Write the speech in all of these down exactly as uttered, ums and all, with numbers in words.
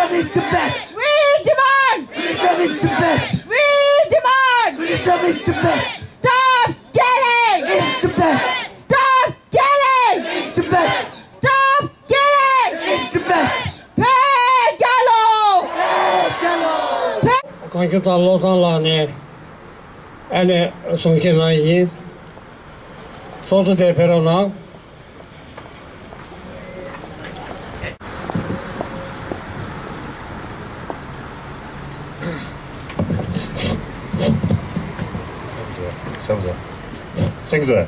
In Tibet! We demand! Freedom in Tibet! We demand! Freedom in Tibet! Stop killing! In Tibet! Stop killing! In Tibet! Stop killing! In Tibet! བོད་རྒྱལ་ལོ། བོད་རྒྱལ་ལོ། བོད། གངས་ལྗོངས་ས་བློ་བཟང་ལགས་ནས་ཨ་ནེ་གསུང་བཤད་གནང་ཡིན། ཚོགས་གཙོ་དེ་ཕེབས་རོགས་གནང་། སེང་གེ།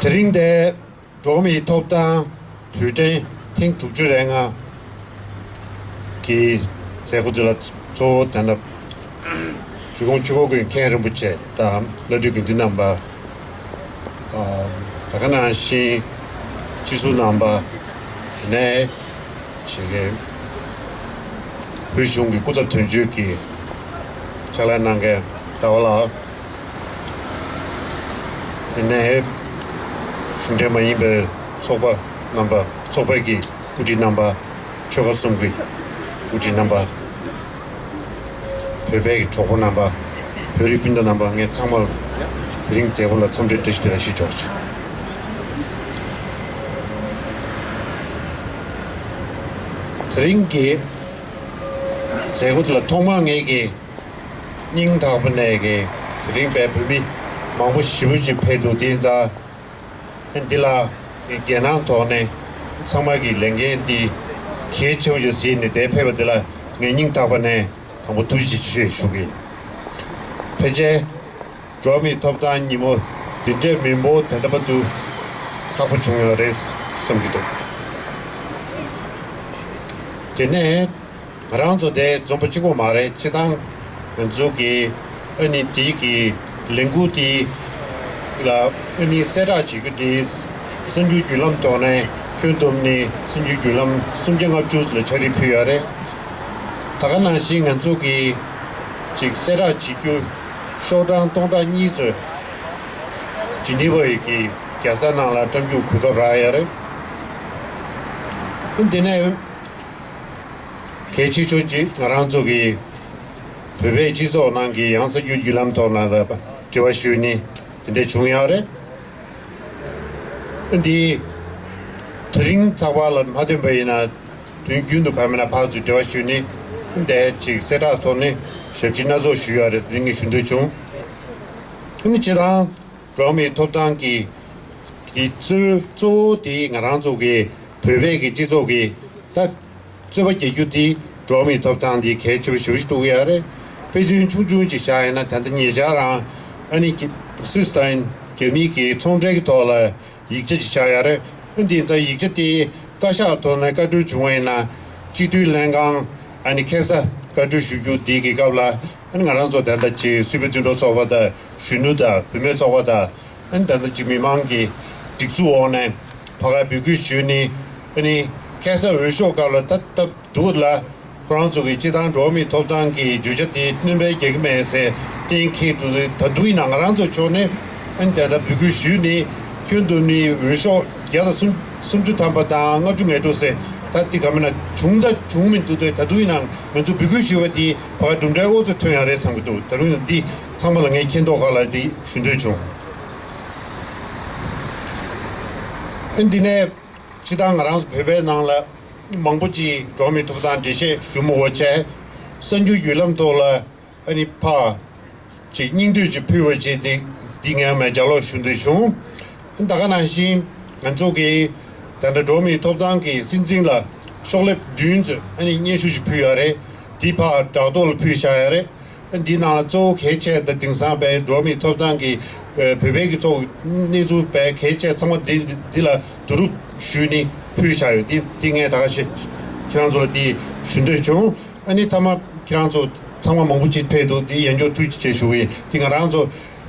དེ་རིང་དེ། འགྲོ་བ་མིའི་ཐོབ་ཐང་དུས་དྲན་ཐེངས་དྲུག་ཅུ་རེ་ལྔ་གི་མཛད་སྒོ་འདི་ལ་གཙོ་བོ་དེ་ན་ཇུས་གོང་ཆུ་འགོ་དགོན་མཁན་རིན་པོ་ཆེ་དང་བླ་སྤྲུལ་དགེ་འདུན་རྣམ་པ། ཨ། ད་ག་ནང་བཞིན་སྤྱི་ཟུར་རྣམ་པ། དེ་ནས་ཞིག་གི་བོད་གཞུང་གི་སྐུ་ཚབ་དོན་གཅོད་ཀྱི་ཕྱག་ལས་གནང་མཁན་ཟླ་བ་ལགས། དེ་ནས་གཞུང་འབྲེལ་མ་ཡིན་པའི་ཚོགས་པ་རྣམ་པ། ཚོགས་པའི་གི་དབུ་ཁྲིད་རྣམ་པ། ཆོལ་ཁ་གསུམ་གྱི་དབུ་ཁྲིད་རྣམ་པ། བོད་པའི་གི་གྲོགས་པོ་རྣམ་པ། བོད་རིགས་སྤུན་ཟླ་རྣམ་པ། ངས་ཚང་མར་དེ་རིང་མཛད་སྒོ་ལ་འཚམས་འདྲི་བཀྲ་ཤིས་བདེ་ལེགས་ཞུ་ཆོག་ཅིང་། དེ་རིང་གི་མཛད་སྒོ་དེ་ལ་ཐོག་མར་ངས་ཀྱི་སྙིང་ཐག་པ་ནས་ཀྱི་དེ་རིང་བོད་མི་མང་པོ་ཞེ་པོ་ཅིག་ཕེབས་འདུག་དེ་ཡིན་ཙང་། འདི་ལ་འགན་ནང་ཐོག་ནས་ཚང་མ་གི་ལས་འགན་འདི་གལ་ཆེ་བོ་ཞིག་གཟིགས་ནས་དེ་ཕེབས་པ་འདི་ལ་ངས་སྙིང་ཐག་པ་ནས་དང་པོ་ཐུགས་རྗེ་ཆེ་ཞུ་གི་ཡིན། ཕལ་ཆེར་འགྲོ་བ་མིའི་ཐོབ་ཐང་ཉིན་མོ་འདི་འདྲའི་མི་འབོར་དེ་འདྲ་བ་འདུག་ཁག་པོ་བྱུང་ཡོད་རེད་བསམ་གྱི་འདུག་དེ་ནས། ང་རང་ཚོ་དེ་འཛོམས་པ་གཅིག་པོ་མ་རེད། སྤྱིར་བཏང་ང་ཚོ་གི་ཨ་ནི་དེ་གི་ལས་འགུལ་དེ་ལ་ཨ་ནི་གསལ་བསྒྲགས་བྱེད་རྒྱུ་དེ་གསར་འགྱུར་བརྒྱུད་ལམ་ཐོག་ནས་ཁྱོན་བསྡོམས་ནས་གསར་འགྱུར་བརྒྱུད་ལམ་སུམ་བརྒྱ་ལྔ་བཅུ་ལ་ཕྱག་བྲིས་ཕུལ་ཡོད་རེད། ད་ག་ནང་བཞིན་ང་ཚོ་གི་ཅིག་གསལ་བསྒྲགས་བྱེད་རྒྱུ་ཤོག་གྲངས་སྟོང་ཕྲག་གཉིས་ཚོད་ཇི་ནི་ཝའི་གི་རྒྱལ་ས་ནང་ལ་བཀྲམ་རྒྱུ་གོ་སྐབས་རག་ཡོད་རེད། ཨ་ནི་དེ་ནས། གལ་ཆེ་ཤོས་ཅིག་ང་རང་ཚོ་གི་བོད་པའི་སྤྱི་ཚོགས་ནང་གི་ཡང་གསར་འགྱུར་བརྒྱུད་ལམ་ཐོག་ནང་ལ་འབྲེལ་བ་ཞུས་ནི་དེ་འདྲ་བྱུང་ཡོད་རེད། འདི་དེ་རིང་ཚགས་པར་ལ་མ་ཐོན་པ་ཡིན་ན་དུས་རྒྱུན་དུ་ག་མིན་ན་ཕར་ཚུར་འབྲེལ་བ་ཞུས་ནི་འདི་ཅིག་གསལ་བསྒྲགས་ཐོག་ནས་ཞབས་ཕྱི་སྣ་ཚོགས་ཞུས་ཡོད་རེད་ཟེར་ངས་ཞུ་འདོད་བྱུང་། ཨ་ནི་སྤྱིར་བཏང་འགྲོ་བ་མིའི་ཐོབ་ཐང་གི་གི་གཙོ་གཙོ་བོ་དེ་ང་རང་ཚོ་གི་བོད་པའི་གི་སྤྱི་ཚོགས་ཀྱི་ད་རྩོད་པ་རྒྱག་རྒྱུ་དེ་འགྲོ་བ་མིའི་ཐོབ་ཐང་དེ་གལ་ཆེ་བ་ཞེ་པོ་ཞིག་འདུག་ཡ་རེད། དཔེ་མཚོན་ཆུང་ཆུང་ཅིག་བཞག་ཡིན་ན་ད་ལྟ་ཉེ་ཆར་རང་ཨ་ནི་སུད་སི་དང་རྒྱ་མིའི་གི་ཚོང་འབྲེལ་གྱི་ཐོག་ལ་ཡིག་ཆ་ཅིག་ཆགས་ཡ་རེད། ཨ་ནི་དེ་ཡིན་ཙང་ཡིག་ཆ་དེ་བཀའ་ཤག་ཐོག་ནས་བཀའ་འཁྲོལ་བྱུང་བ་ཡིན་ན་སྤྱི་འཐུས་ལྷན་ཁང་ཨ་ནི་ཁ་སང་བཀའ་འཁྲོལ་ཞུ་རྒྱུ་དེ་གི་སྐབས་ལ། ཨ་ནི་ང་རང་ཚོ་ད་ལྟ་ཅིག་སུད་བོད་མཐུན་གྲོགས་ཚོགས་པ་དང་གཞོན་ནུ་དང་བུད་མེད་ཚོགས་པ་དང་ཨ་ནི་ད་ལྟ་ཅིག་མི་མང་གི་སྒྲིག་འཛུགས་འོག་ནས་ཕ་ག་འབོད་སྐུལ་ཞུས་ནི་ཨ་ནི་ཁ་སང་འོས་ཤོག་སྐབས་ལ་ད་སྟབས་སྡུག་ལ་ཁོ་རང་ཚོ་གི་སྤྱི་བཏང་འགྲོ་བ་མིའི་ཐོབ་ཐང་གི་བརྗོད་བྱ་དེ་སྣོན་པ་རྒྱག་གི་མེད་ཟེར་གཏན་འཁེལ་འདུག་ད་དུང་ཡིན་ན་ང་རང་ཚོ་ཕྱོགས་ནས་ཨ་ནི་ད་ལྟ་འབོད་སྐུལ་ཞུས་ནི་ཁྱོན་བསྡོམས་ནི་འོས་ཤོག་བརྒྱ་དང་སུམ་སུམ་ཅུ་ཐམ་པ་དང་ལྔ་བཅུ་ང་དྲུག་ཟེར་ད་འདི་ག་མིན་ན་བྱུང་ད་བྱུང་མི་འདུག་ད་ད་དུང་ཡིན་ན་ང་ཚོ་འབོད་སྐུལ་ཞུས་པ་དེ། ཕར་གྲུབ་འབྲས་ཨོ་ཙི་ཐོན་ཡག་རེད་བསམ་གྱི་འདུག་ད་རུང་འདི་ཚང་མ་ལ་ངས་མཁྱེན་རྟོགས་ཁག་ལ་འདི་ཞུ་འདོད་བྱུང་། ཨ་འདི་ནས་སྤྱི་བཏང་ང་རང་ཚོ་བོད་པའི་ནང་ལ་མང་པོ་ཅིག་འགྲོ་བ་མིའི་ཐོབ་ཐང་འགྲེལ་བཤད་ཞུ་མི་འོ་བྱས་གསར་འགྱུར་བརྒྱུད་ལམ་ཐོག་ལ་ཨ་ནི་ཕར་ཅིག་སྙིང་བསྡུས་ཅིག་ཕུལ་བ་བྱས་ཏེ་འདི་ངས་མ་ལྗགས་ཀློག་ཞུ་འདོད་བྱུང་། ད་ག་ནང་བཞིན་ང་ཚོ་གིས་ད་ལྟ་འགྲོ་བ་མིའི་ཐོབ་ཐང་གི་སྲིད་འཛིན་ལ་ཤོག་ལེབ་བདུན་ཚོད་ཨ་ནི་སྙན་ཞུ་ཞིག་ཕུལ་ཡོད་རེད། འདི་ཕར་དྲ་ཐོག་ལ་ཕུལ་བཞག་ཡོད་རེད། འདི་ནང་ལ་གཙོ་བོ་གལ་ཆེ་ད་དེང་སང་པའི་འགྲོ་བ་མིའི་ཐོབ་ཐང་གི་བོད་པའི་གི་ཐོག་གནས་ཚུལ་པའི་གལ་ཆེ་ཚང་མ་འདི་འདི་ལ་བསྡུ་རུབ་ཞུས་ནི་ཕུལ་བཞག་ཡོད། འདི་འདི་ངས་ད་ག་ཞེ་ཁྱེད་རང་ཚོ་ལ་འདི་ཞུ་འདོད་བྱུང་། ཨ་ནི་མཐའ་མ་ཁྱེད་རང་ཚོ་ཚང་མ་མང་པོ་ཅིག་ཕེབས་འདུག་འདི་ཡང་བསྐྱར་ཐུགས་རྗེ་ཆེ་ཞུ་གི་ཡིན། འདི་ང་རང་ཚོ་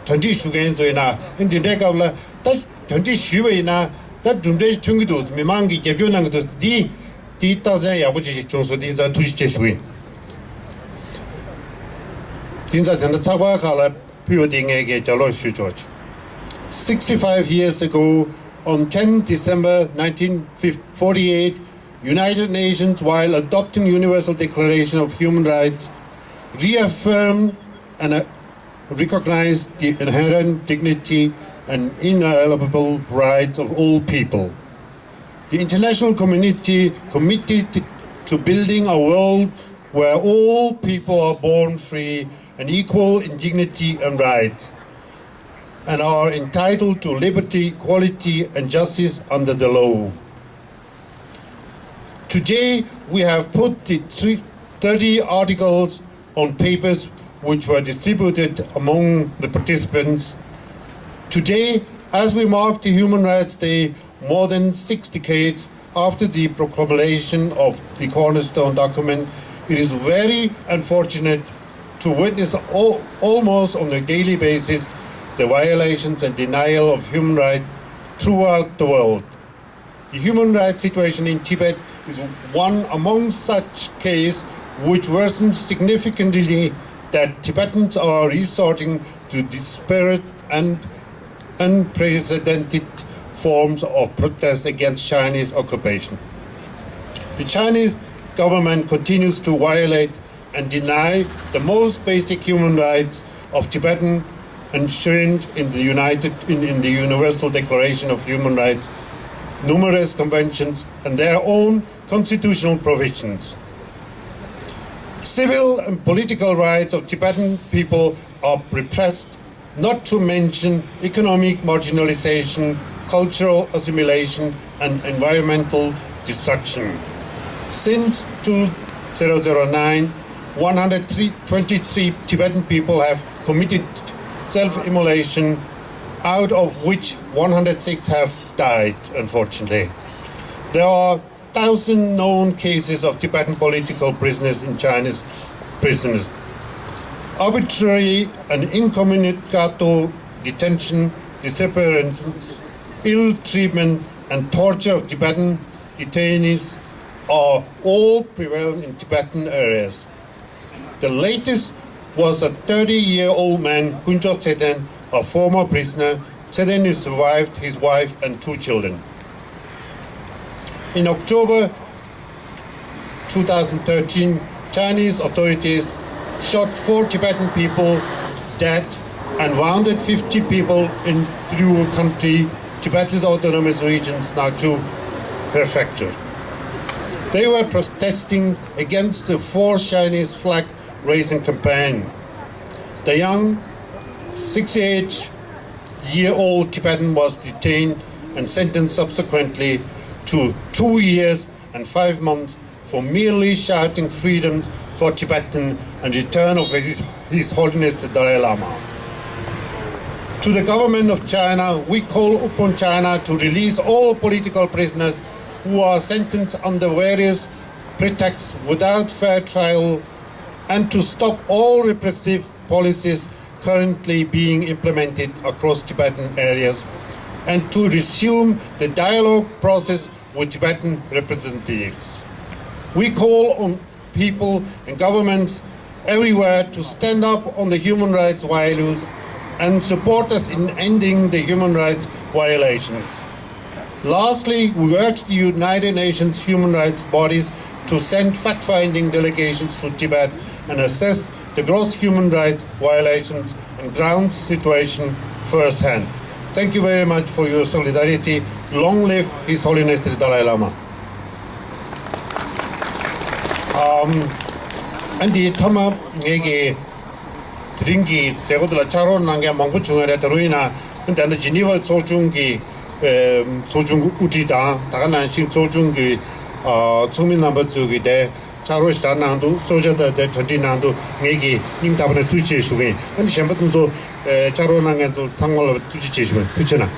གྲ་སྒྲིག་ཞུ་མཁན་ཚོ་ཡིན་ན་ཨ་ནི་འདི་འདྲའི་སྐབས་ལ་ད་གྲ་སྒྲིག་ཞུས་པ་ཡིན་ན་ད་གྲུབ་འབྲས་ཐོན་གྱི་འདུག་མི་མང་གིས་རྒྱབ་སྐྱོར་གནང་གི་འདུག་འདི་དེའི་རྟགས་མཚན་ཡག་པོ་ཅིག་བྱུང་སོང་། དེ་ཡིན་ཙང་ཐུགས་རྗེ་ཆེ་ཞུ་གི་ཡིན། དེ་ཡིན་ཙང་དེ་འདྲ་ཚགས་པར་ཁག་ལ་ཕུལ་བ་དེ་ངས་ཀྱང་ལྗགས་ཀློག་ཞུས་ཆོག་ཅིག Sixty-five years ago, on tenth December nineteen forty-eight, United Nations, while adopting Universal Declaration of Human Rights, reaffirmed and, uh, recognized the inherent dignity and inalienable rights of all people. The international community committed to building a world where all people are born free and equal in dignity and rights, and are entitled to liberty, equality, and justice under the law. Today, we have put the three, thirty articles on papers which were distributed among the participants. Today, as we mark the Human Rights Day, more than six decades after the proclamation of the cornerstone document, it is very unfortunate to witness al-, almost on a daily basis the violations and denial of human rights throughout the world. The human rights situation in Tibet is one among such cases which worsens significantly that Tibetans are resorting to disparate and unprecedented forms of protest against Chinese occupation. The Chinese government continues to violate and deny the most basic human rights of Tibetan enshrined in the United in, in the Universal Declaration of Human Rights, numerous conventions, and their own constitutional provisions. Civil and political rights of Tibetan people are repressed, not to mention economic marginalization, cultural assimilation, and environmental destruction. Since two thousand nine, one hundred twenty-three Tibetan people have committed self-immolation, out of which one hundred six have died, unfortunately. There are thousand known cases of Tibetan political prisoners in Chinese prisons. Arbitrary and incommunicado detention, disappearances, ill treatment, and torture of Tibetan detainees are all prevalent in Tibetan areas. The latest was a thirty-year-old man, Kunjo Tseten, a former prisoner. Tseten is survived his wife and two children. In October two thousand thirteen, Chinese authorities shot four Tibetan people dead and wounded fifty people in Pyrgo County, Tibetan Autonomous Region's Nagchu Prefecture. They were protesting against the forced Chinese flag raising campaign. The young sixty-eight-year-old Tibetan was detained and sentenced subsequently to two years and five months for merely shouting freedom for Tibetan and return of His, His Holiness the Dalai Lama. To the government of China, we call upon China to release all political prisoners who are sentenced under various pretexts without fair trial and to stop all repressive policies currently being implemented across Tibetan areas and to resume the dialogue process with Tibetan representatives. We call on people and governments everywhere to stand up on the human rights values and support us in ending the human rights violations. Lastly, we urge the United Nations human rights bodies to send fact-finding delegations to Tibet and assess the gross human rights violations and ground situation firsthand. Thank you very much for your solidarity. Long live His Holiness the Dalai Lama. ཨམ། ཨ་འདི་ཐ་མ་ངེད་ཀྱི་དེ་རིང་གི་མཛད་སྒོ་འདི་ལ་ཕྱག་རོགས་གནང་མཁན་མང་པོ་བྱུང་ཡོད་རེད། ད་རུང་ཡིན་ན་ཨ་འདི་ད་ལྟ་ཇི་ནི་ཝ་ཚོགས་ཆུང་གི་ཨེ་ཚོགས་ཆུང་གི་དབུ་ཁྲིད་དང་ད་ག་ནང་བཞིན་ཚོགས་ཆུང་གི་ཨ་ཚོགས་མི་རྣམ་པ་ཚོས་ཀྱི་དེ་ཕྱག་རོགས་ཞེ་དྲག་གནང་འདུག་གསོལ་ཇ་དང་དེ་གྲ་སྒྲིག་གནང་འདུག་ངེད་ཀྱིས་སྙིང་ཐག་པ་ནས་ཐུགས་རྗེ་ཆེ་ཞུ་གི་ཡིན། ཨ་ནི་གཞན་པ་དེ་ཚོ་ཨེ་ཕྱག་རོགས་གནང་མཁན་ཚོ་ཚང་མ་ལ་ཐུགས་རྗེ་ཆེ་ཞུ་གི་ཡིན། ཐུགས་རྗེ་གནང་།